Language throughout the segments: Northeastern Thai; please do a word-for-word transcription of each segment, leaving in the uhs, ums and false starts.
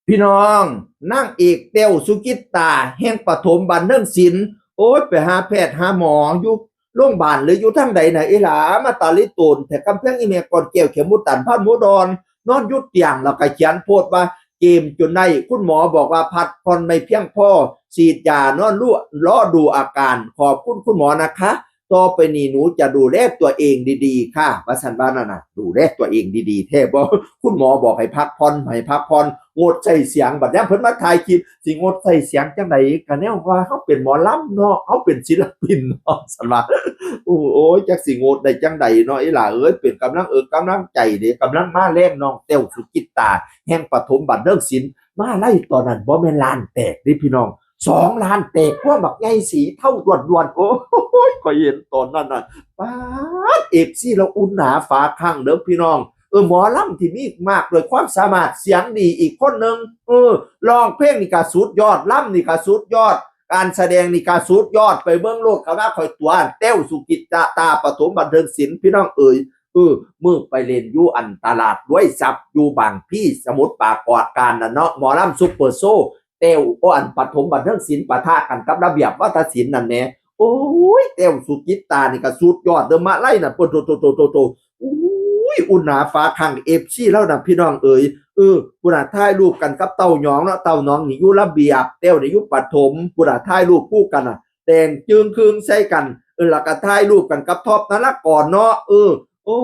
พี่น้อง นางเอกแต้วสุจิตตา แห่งปฐมบันเทิงศิลป์ โอ้ย ไปหาแพทย์หาหมออยู่โรงพยาบาลหรืออยู่ทางใดน่ะ อีหลามาตาลิโตนแท้ กำแพงอีแม่ก่อนแก้ว เข็มหมุดตัน พันหมูดอน นอนอยู่เตียง แล้วก็เขียนโพสต์ว่า เกมจนได้ คุณหมอบอกว่าพักผ่อนไม่เพียงพอ ฉีดยานอนรู้ รอดูอาการ ขอบคุณคุณหมอนะคะ ต่อไปนี้หนูจะดูแลตัวเองดีๆ ค่ะ ว่าซั่นว่านั่นน่ะ ดูแลตัวเองดีๆ แท้บ่ คุณหมอบอกให้พักผ่อน ให้พักผ่อน งดใช้เสียง บัดยามเพิ่นมาถ่ายคลิป สิงดใช้เสียงจั่งใด ก็แนวว่าเฮาเป็นหมอลำเนาะ เฮาเป็นศิลปินเนาะ ซั่นว่า โอ้ย จักสิงดได้จั่งใดเนาะ อีหล่าเอ้ย เป็นกำลังเอิกกำลังใจเด้ กำลังมาแรง น้องแต้วสุจิตตา แห่งปฐมบันเทิงศิลป์ มาลัยตอนนั้นบ่แม่นล้านแตกเด้พี่น้อง สองล้านแตก พวกบักใหญ่สีเทาด่วนๆ โอ้ย ข้อยเห็นตอนนั้นน่ะ ป๊าด เอฟซี เราอุ่นหนาฝาข้างเด้อพี่น้อง เออ หมอลำที่มีมากด้วยความสามารถ เสียงดีอีกคนหนึ่ง เออ ร้องเพลงนี่ก็สุดยอด ลำนี่ก็สุดยอด การแสดงนี่ก็สุดยอด ไปเบิ่งโลด เขาว่าข้อยตั๋ว แต้วสุจิตตา ปฐมบันเทิงศิลป์ พี่น้องเอ๋ย เออ มื้อไปเล่นอยู่อันตลาดรวยทรัพย์ อยู่บางพลี สมุทรปราการน่ะเนาะ หมอลำซุปเปอร์โชว์ แต้ว โอ้ อันปฐมบันเทิงศิลป์ปะทะกันกับระเบียบวาทศิลป์นั่นแหม โอ้ย แต้วสุจิตตานี่ก็สุดยอดเด้อ มาลัยน่ะ โต โต โต โต โต โต อุ้ย อุ่นหนาฝาข้าง เอฟซี แล้วน่ะ พี่น้องเอ๋ย เออ พุ้นน่ะ ถ่ายรูปกันกับเต้าหยองเนาะ เต้าหยองนี่อยู่ระเบียบ แต้วนี่อยู่ปฐม พุ้นน่ะ ถ่ายรูปคู่กันน่ะ แต่งจึงครึงใส่กัน เออ แล้วก็ถ่ายรูปกันกับท็อปนารากรเนาะ เออ โอ้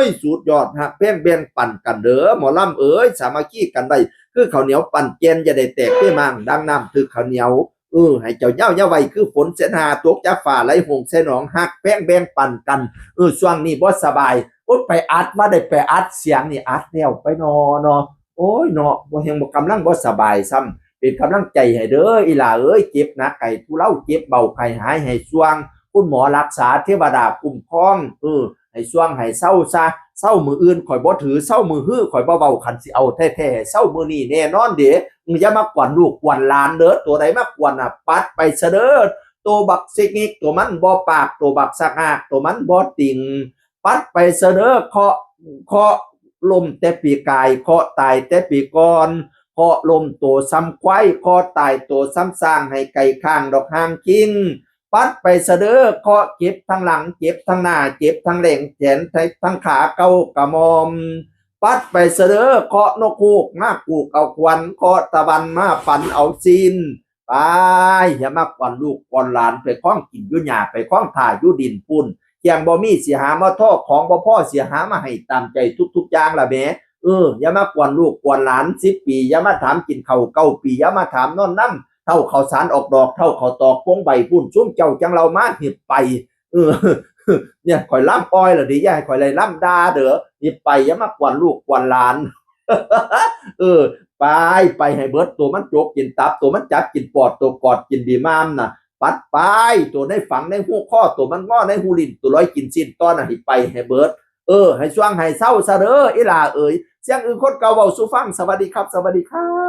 ย สุดยอด ฮักแพงแบ่งปันกันเด้อ หมอลำเอ๋ย สามัคคีกันไว้ คือข้าวเหนียวปั้นแก่น อย่าได้แตกไปมั่ง ดังน้ำถึกข้าวเหนียว เออ ให้เจ้าเหย้าอย่าไว้ คือฝนเสนหา ตกจากฟ้าไหลหงใส่หนอง ฮักแพงแบ่งปันกัน เออ ช่วงนี้บ่สบาย โอ๊ย ไปอัด ว่าได้ไปอัดเสียงนี่ อัดแล้วไปนอเนาะ โอ้ยเนาะ บ่แฮงบ่ กำลังบ่สบายซ้ำ เป็นกำลังใจให้เด้อ อีหล่าเอ้ย เจ็บหนักให้ทุเลา เจ็บเบาไข้หายให้ส่วง คุณหมอรักษา เทวดาคุ้มครอง เออ ให้ส่วงให้เซาซะ เซามื้ออื่นข้อยบ่ถือ เซามื้อฮือข้อยบ่เว้า คันสิเอาแท้ๆ เซามื้อนี้แน่นอนเด้ อย่ามากวนลูกกวนหลานเด้อ ตัวใดมากวนน่ะ ปัดไปซะเด้อ ตัวบักซิกงิก ตัวมันบ่ปาก ตัวบักสักหาก ตัวมันบ่ติ่ง ปัดไปซะเด้อ เคราะห์ เคราะห์ล้มแต่ปีกาย เคราะห์ตายแต่ปีก่อน เคราะห์ล้มโตซ้ำควาย เคราะห์ตายโตซ้ำช้าง ให้ไก่ข้างดอกหางคิง ปัดไปซะเด้อ เคราะห์เจ็บทั้งหลัง เจ็บทั้งหน้า เจ็บทั้งแหลงแขน ทั้งขาเก้ากระหม่อม ปัดไปซะเด้อ เคราะห์นกฮูกมากูกเอาควัน เคราะห์ตะวันมาฝันเอาซีน ไป อย่ามากวนลูกกวนหลาน ไปคล้องกินอยู่หญ้า ไปคล้องถ่าอยู่ดินปูน เที่ยงบ่มีสิหามาทอ ของบ่พอสิหามาให้ตามใจทุกๆอย่างล่ะแหม เออ อย่ามากวนลูกกวนหลาน สิบปี อย่ามาถามกินข้าว เก้าปี อย่ามาถามนอนนำ เฒ่าข้าวสารออกดอก เฒ่าข้าวตอกปงใบปูน ซุมเจ้าจั่งเล่ามาหืบไป เออ เนี่ย ข้อยลำอ่อยล่ะเด้ อย่าให้ข้อยได้ลำด่าเด้อ หืบไป อย่ามากวนลูกกวนหลาน เออ ไป ไปให้เบิด ตัวมันจกกินตับ ตัวมันจับกินปอด ตัวกอดกินบีมามน่ะ ปัดไป ตัวในฝังในฮูคอ ตัวมันงอในฮูลิ้น ตัวลอยกินซี้นต่อน่ะ ให้ไปให้เบิด เออ ให้ส่วงให้เซาซะเด้อ อีหล่าเอ๋ย เสียงอื่นคนเก่าเว้าสู่ฟัง สวัสดีครับ สวัสดีครับ